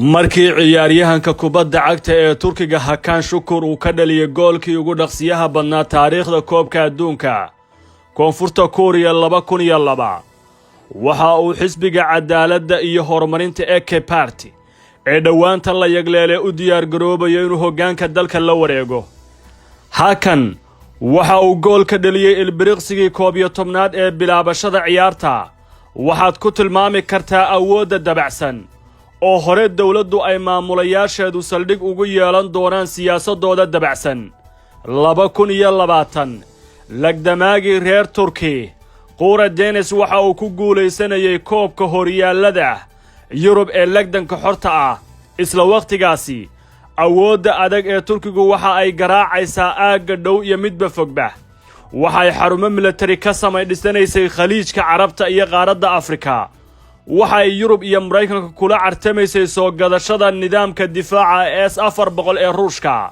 Markii ciyaaryahanka kubadda cagta ee Turkiga Hakan Shukur uu ka dhaliyay goolkii ugu dhaqsiyaha badnaa taariikhda Koobka Adduunka Koonfurta Kuuriya 2002, waxa uu Xisbiga Cadaaladda iyo Horumarinta AK Party ee dhowaantan la yagleelay u diyaargaroobayo inuu hoggaanka dalka la wareego. Hakan waxa uu gool ka dhaliyey ilbiriqsigii 11aad ee bilaabashada ciyaarta. Waxaad ku tilmaami kartaa awoodda dabacsan oo hore dowladdu ay maamulayaasheedu saldhig ugu yeelan doonaan siyaasaddooda dabacsan. 2020 lagdamaagii reer Turki Quura Denis waxa uu ku guulaysanayay koobka horyaallada Yurub ee lagdanka xorta ah. Isla wakhtigaasi awoodda adag ee Turkigu waxa ay garaacaysaa aagga dhow iyo midba fogba. Waxay xarumo milatari ka samay dhisanaysay Khaliijka Carabta iyo qaaradda Afrika. Waxay Yurub iyo Maraykanka kula cartamaysay soo gadashada nidaamka difaaca S-400 ee Ruushka.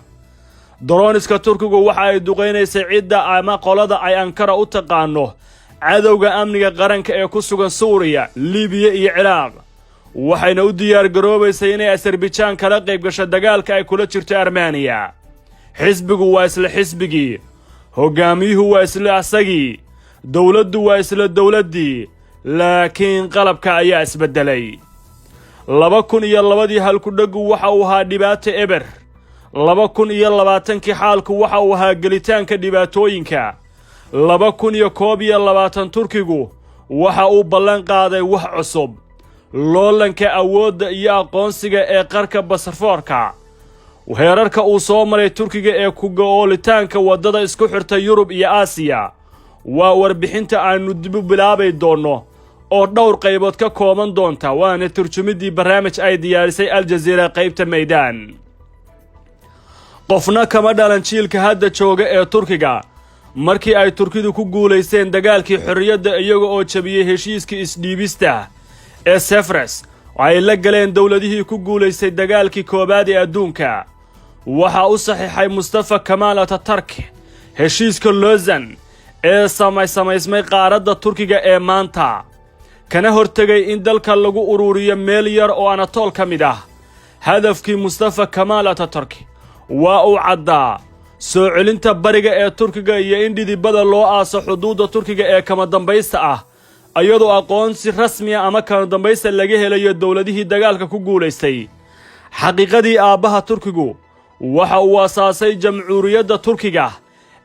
Drones-ka Turkigu waxa ay duqaynaysay cidda ama qolada ay Ankara u taqaano cadowga amniga qaranka ee ku sugan Suuriya, Libiya iyo Ciraaq. Waxayna u diyaargaroobaysay inay Asarbijaan kala qayb gasho dagaalka ay kula jirto Armeniya. Xisbigu waa isla xisbigii, hoggaamiyuhu waa isla asagii, dowladdu waa isla dowladdii, laakiin qalabka ayaa isbeddelay. 2002-dii halkudheggu waxa uu ahaa dhibaato eber. 2020-kii xaalku waxa uu ahaa gelitaanka dhibaatooyinka. 2021 Turkigu waxa uu ballan qaaday wax cusub: loolanka awoodda iyo aqoonsiga ee qarka Basfoorka. Heerarka uu soo maray Turkiga ee ku go-oolitaanka waddada isku xirta Yurub iyo Aasiya waa warbixinta aannu dib u bilaabay doonno oo dhowr qaybood ka kooban doonta, waana turjumiddii barnaamij ay diyaarisay Aljaziira qaybta Maydaan. Qofna kama dhalan jiilka hadda jooga ee Turkiga markii ay Turkidu ku guulaysteen dagaalkii xorriyadda, iyaga oo jabiyey heshiiskii isdhiibista ee Sefres oo ay la galeen dowladihii ku guulaystay Dagaalkii Koowaad ee Adduunka. Waxaa u saxiixay Mustafa Kamaal Atatark heshiiska Lozan ee samaysmay qaaradda Turkiga ee maanta, kana hortegay in dalka lagu ururiyo meel yar oo Anatool ka mid ah. Hadafkii Mustafa Kamaal Ataturk waa uu caddaa: soo celinta bariga ee Turkiga iyo in dhidibada loo aaso xuduudda Turkiga ee kama dambaysta ah, iyadoo aqoonsi rasmiya ama kama dambaysta laga helayo dowladihii dagaalka ku guulaystay. Xaqiiqadii, aabbaha Turkigu waxa uu asaasay Jamhuuriyadda Turkiga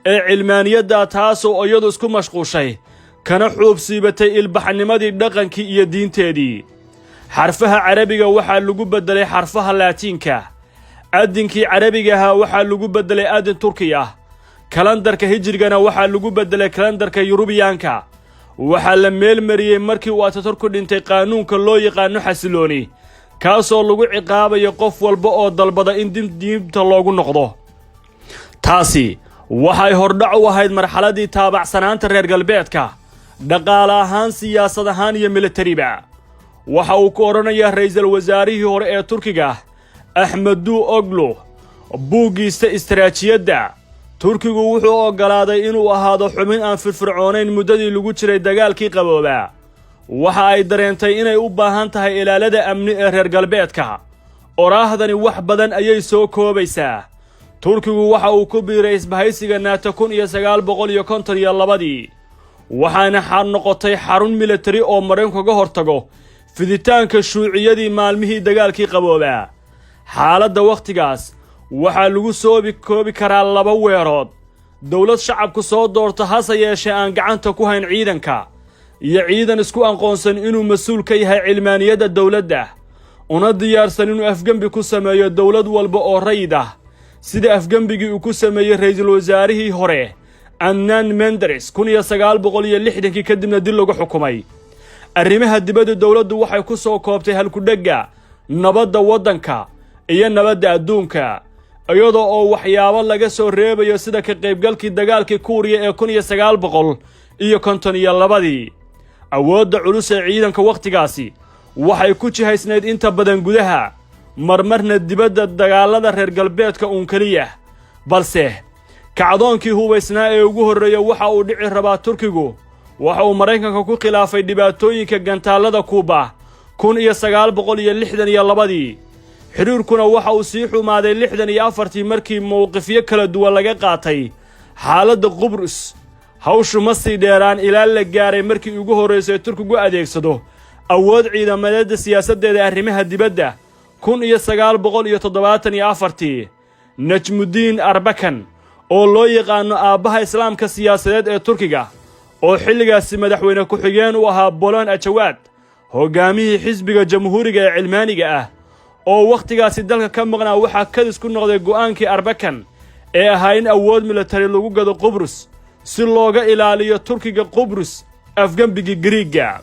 ee cilmaaniyadda, taasoo iyadu isku mashquushay kana xuubsiibatay ilbaxnimadii, dhaqankii iyo diinteedii. Xarfaha Carabiga waxaa lagu beddelay xarfaha Laatiinka, addinkii Carabiga ahaa waxaa lagu beddelay addin Turki ah, kalandarka Hijrigana waxaa lagu beddelay kalandarka Yurubiyaanka. Waxaa la meelmariyey markii uu Ataturku dhintay qaanuunka loo yaqaano xasilooni, kaasoo lagu ciqaabayo qof walba oo dalbada in dib diinta loogu noqdo. Taasi waxay hordhac u ahayd marxaladdii taabacsanaanta reer galbeedka, dhaqaale ahaan, siyaasad ahaan iyo militariba. Waxa uu ku odhanayaa ra'iisul wasaarihii hore ee Turkiga Axmed Davutoğlu buuggiisa Istaraatiijiyadda: Turkigu wuxuu oggolaaday inuu ahaado xubin aan firfircoonayn muddadii lagu jiray Dagaalkii Qaboobaa. Waxa ay dareentay inay u baahan tahay ilaalada amni ee reer galbeedka. Oraahdani wax badan ayay soo koobaysaa. Turkigu waxa uu ku biiray isbahaysiga NATO 1952-dii, waxaana noqotay xarun militari oo Maraykanku kaga hortago fiditaanka shuuciyadii maalmihii Dagaalkii Qaboobaa. Xaaladda wakhtigaas waxaa lagu soobi koobi karaa laba weerood: dowlad shacabku soo doorto, hase yeeshee aan gacanta ku hayn ciidanka, iyo ciidan isku aqoonsan inuu mas-uul ka yahay cilmaaniyadda dowladda, una diyaarsan inuu afgembi ku sameeyo dowlad walba oo rayid ah, sida afgembigii uu ku sameeyey ra'iisul wasaarihii hore Adnan Menderes 1960-kii, kadibna dil lagu xukumay. Arrimaha dibadda dowladdu waxay ku soo koobtay halkudhegga nabadda waddanka iyo nabadda adduunka, iyadoo oo waxyaabo laga soo reebayo, sida ka qaybgalkii dagaalkii Kuuriya ee 1952-dii. Awoodda culus ee ciidanka wakhtigaasi waxay ku jihaysnayd inta badan gudaha, marmarna dibadda, dagaalada reer galbeedka uun keliya. Balse kacdoonkii hubaysnaa ee ugu horreeya waxa uu dhici rabaa Turkigu waxa uu Maraykanka ku khilaafay dhibaatooyinka gantaallada Kuuba 1962-dii. Xidhiirkuna waxa uu sii xumaaday 64-tii, markii mowqifyo kala duwan laga qaatay xaaladda Qubrus. Hawshu ma sii dheeraan ilaa la gaaray markii ugu horraysay Turkigu adeegsado awood ciidamadeedda siyaasaddeeda arrimaha dibadda, 1974-tii. Najmudiin Arbakan, oo loo yaqaano aabbaha islaamka siyaasadeed ee Turkiga, oo xilligaasi madaxweyne ku-xigeen u ahaa Bolon Ajawaad, hoggaamihii xisbiga Jamhuuriga ee cilmaaniga ah, oo wakhtigaasi dalka ka maqnaa, waxaa kadis ku noqday go'aankii Arbakan ee ahaa in awood militari lagu gado Qubrus si looga ilaaliyo Turkiga Qubrus afgembigii Gariigga.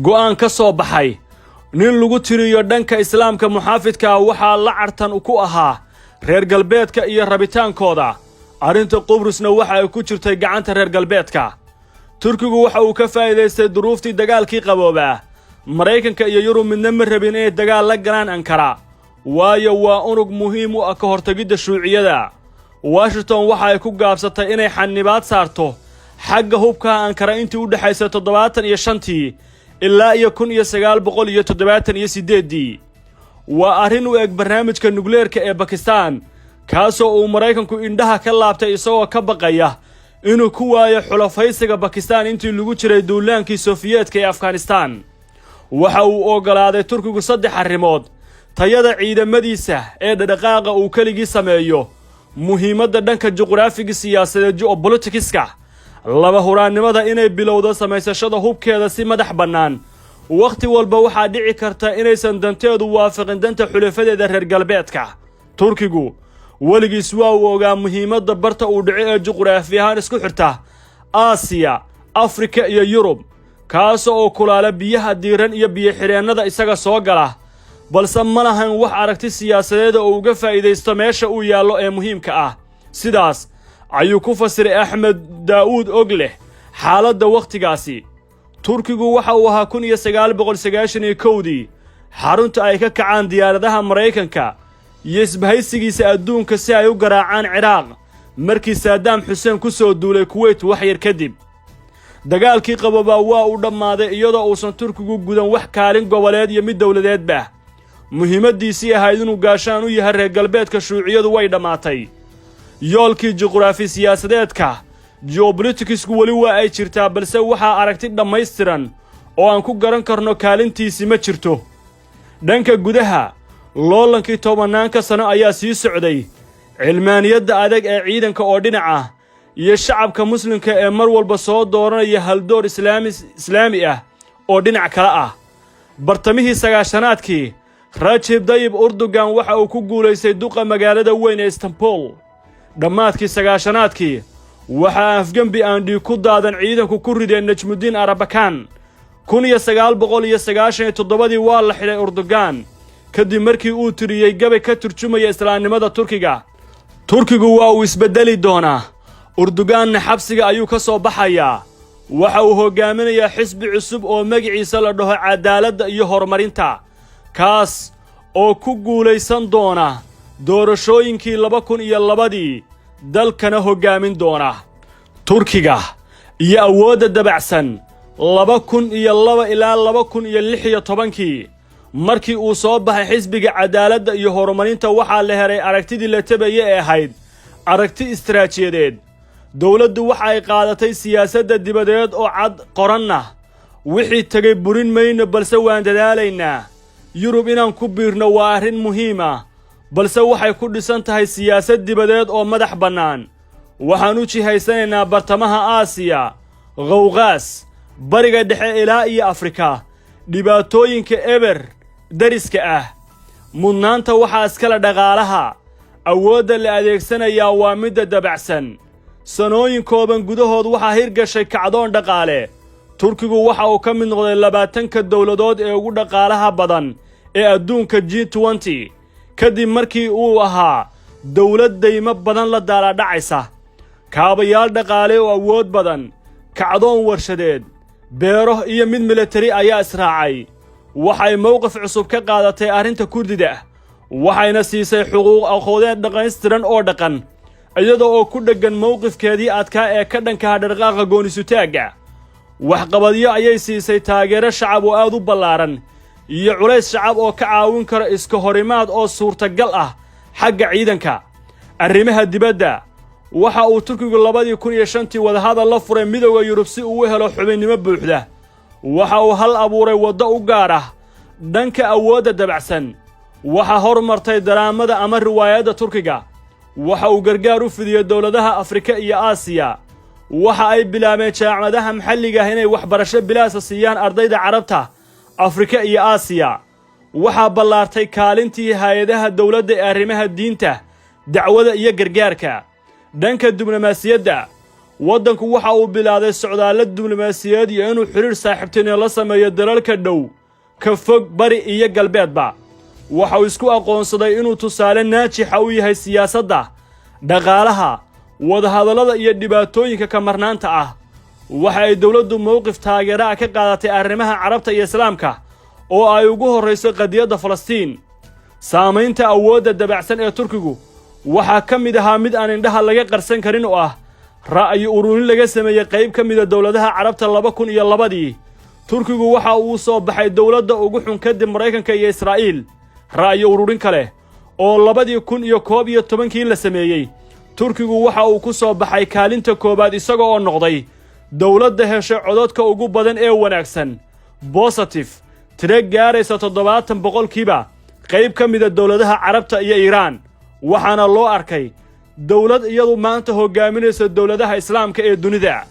Go'aan ka soo baxay nin lagu tiriyo dhanka islaamka muxaafidka ah waxaa la cartan ku ahaa reer galbeedka iyo rabitaankooda. Arrinta Qubrusna waxa ay ku jirtay gacanta reer galbeedka. Turkigu waxa uu ka faa'iidaystay duruuftii dagaalkii qaboobaa. Maraykanka iyo Yurub midna ma rabin inay dagaal la galaan Ankara, waayo waa unug muhiim u ah ka hortegidda shuuciyada. Washington waxa ay ku gaabsatay inay xanibaad saarto xagga hubka Ankara intii u dhexaysay 75-tii ilaa iyo 1978-dii. Waa arrin u eg barnaamijka nukleerka ee Bakistan, kaasoo uu Maraykanku indhaha ka laabtay isagoo ka baqaya inuu ku waayo xulafaysiga Bakistan intii lagu jiray duulaankii Sofiyeetka ee Afghanistan. Waxa uu oggolaaday Turkigu saddex arrimood: tayada ciidamadiisa ee dhadhaqaaqa uu keligii sameeyo, muhiimadda dhanka juqraafiga siyaasadeed, geopoliticska, laba huraannimada inay bilowdo samaysashada hubkeeda si madax bannaan. Wakhti walba waxaa dhici karta inaysan danteedu waafaqin danta xulafadeeda reer galbeedka. Turkigu weligiis waa uu ogaa muhiimadda barta uu dhico ee juqraafi ahaan isku xirta Aasiya, Afrika iyo Yurub, kaas oo kulaala biyaha diiran iyo biyo-xireennada isaga soo gala, balse ma lahan wax aragti siyaasadeeda oo uga faa'iidaysto meesha uu yaallo ee muhiimka ah. Sidaas ayuu ku fasiray Axmed Daa'uud Ogleh xaaladda wakhtigaasi. Turkigu waxa uu ahaa 1991-dii xarunta ay ka kacaan diyaaradaha Maraykanka iyo isbahaysigiisa adduunka si ay u garaacaan Ciraaq markii Saadaam Xuseen ku soo duulay Kuweyt wax yar kadib. Dagaalkii qaboobaa waa uu dhammaaday iyadoo uusan Turkigu gudan wax kaalin goboleed iyo mid dowladeedba. Muhiimaddiisii ahayd inuu gaashaan u yahay reer galbeedka shuuciyadu way dhammaatay. Yoolkii juqraafi siyaasadeedka, geopoliticsku, weli waa ay jirtaa, balse waxaa aragti dhammaystiran oo aan ku garan karno kaalintiisi ma jirto. Dhanka gudaha, loolankii tobannaanka sano ayaa sii socday. Cilmaaniyadda adag ee ciidanka oo dhinaca iyo shacabka muslimka ee mar walba soo dooranaya haldoor islaami ah oo dhinac kale ah. Bartamihii 90-aadkii, Rajib Dayib Erdogan waxa uu ku guulaystay duqa magaalada weyn ee Istanbul. Dhammaadkii 90-aadkii waxaa afgembi aan dhiig ku daadan ciidanku ku rideen Najmudiin Arabakan. 1997-dii waa la xidhay Erdogan kadib markii uu tiriyey gabay ka turjumaya islaamnimada Turkiga. Turkigu waa uu isbeddeli doonaa, Erdoganna xabsiga ayuu ka soo baxayaa. Waxa uu hoggaaminayaa xisbi cusub oo magiciisa la dhaho Cadaaladda iyo Horumarinta, kaas oo ku guulaysan doona doorashooyinkii 2002-dii, dalkana hoggaamin doona. Turkiga iyo awoodda dabacsan 2002 ilaa 2016-kii, markii uu soo baxay xisbiga Cadaaladda iyo Horumarinta, waxaa la helay aragtidii la tabaye ee ahayd aragti istaraatijiyadeed. Dowladdu waxa ay qaadatay siyaasadda dibadeed oo cad qoranna: wixii tegay burin mayno, balse waan dadaalaynaa. Yurub inaan ku biirno waa arrin muhiim ah, balse waxay ku dhisan tahay siyaasad dibadeed oo madax bannaan. Waxaan u jihaysanaynaa bartamaha Aasiya, Qowqaas, Bariga Dhexe ilaa iyo Afrika. Dhibaatooyinka eber dariska ah, mudnaanta waxaa iskale dhaqaalaha. Awoodda la adeegsanayaa waa midda dabacsan. Sanooyin kooban gudahood waxaa hirgashay kacdoon dhaqaale. Turkigu waxa uu ka mid noqday 20-ka dowladood ee ugu dhaqaalaha badan ee adduunka, G20, kadib markii uu ahaa dowlad daymo badan la daalaadhacaysa. Kaabayaal dhaqaale oo awood badan, kacdoon warshadeed, beero iyo mid militari ayaa israacay. Waxay mowqif cusub ka qaadatay arrinta Kurdida, waxayna siisay xuquuq aqoodeed dhaqaystiran oo dhaqan, iyada oo ku dheggan mowqifkeedii adkaa ee ka dhankaha dhaqaaqa goonisutaagga. Waxqabadyo ayay siisay taageero shacab oo aad u ballaaran. Iyo culays shacab oo ka caawin kara iska horimaad oo suurtagal ah xagga ciidanka. Arrimaha dibadda, waxa uu Turkigu 2005-tii wadahadal la furay Midowda Yurub si uu u helo xubinnimo buuxda. Waxa uu hal abuuray waddo u gaar ah dhanka awoodda dabacsan. Waxaa hormartay daraamada ama riwaayadda Turkiga. Waxa uu gargaar u fidiyey dowladaha Afrika iyo Aasiya. Waxa ay bilaabeen jaamacadaha maxalliga ah inay waxbarasho bilaasa siiyaan ardayda Carabta, Afrika iyo Aasiya. Waxaa ballaartay kaalintii hay-adaha dowladda ee arrimaha diinta, dacwada iyo gargaarka. Dhanka diblomaasiyadda, waddanku waxa uu bilaaday socdaallo diblomaasiyadeed iyo inuu xidhiir saaxiibtinimo la sameeyo dalalka dhow, ka fog, bari iyo galbeedba. Waxa uu isku aqoonsaday inuu tusaale naajixa u yahay siyaasadda, dhaqaalaha, wadahadallada iyo dhibaatooyinka ka marnaanta ah. Waxa ay dowladdu mowqif taageera ah ka qaadatay arrimaha Carabta iyo Islaamka, oo ay ugu horrayso qadiyadda Falastiin. Saamaynta awoodda dabacsan ee Turkigu waxaa ka mid ahaa mid aan indhaha laga qarsan karin, oo ah ra'yi ururin laga sameeyey qayb ka mida dowladaha Carabta 2002-dii. Turkigu waxa uu soo baxay dowladda ugu xun kadib Maraykanka iyo Israa'iil. Ra'yi ururin kale oo 2011-kii la sameeyey, Turkigu waxa uu ku soo baxay kaalinta koowaad, isaga oo noqday dowladda heshay codadka ugu badan ee wanaagsan, positive, tiro gaaraysa 70% qayb ka mida dowladaha Carabta iyo Iiraan. Waxaana loo arkay dowlad iyadu maanta hoggaaminaysa dowladaha Islaamka ee dunida.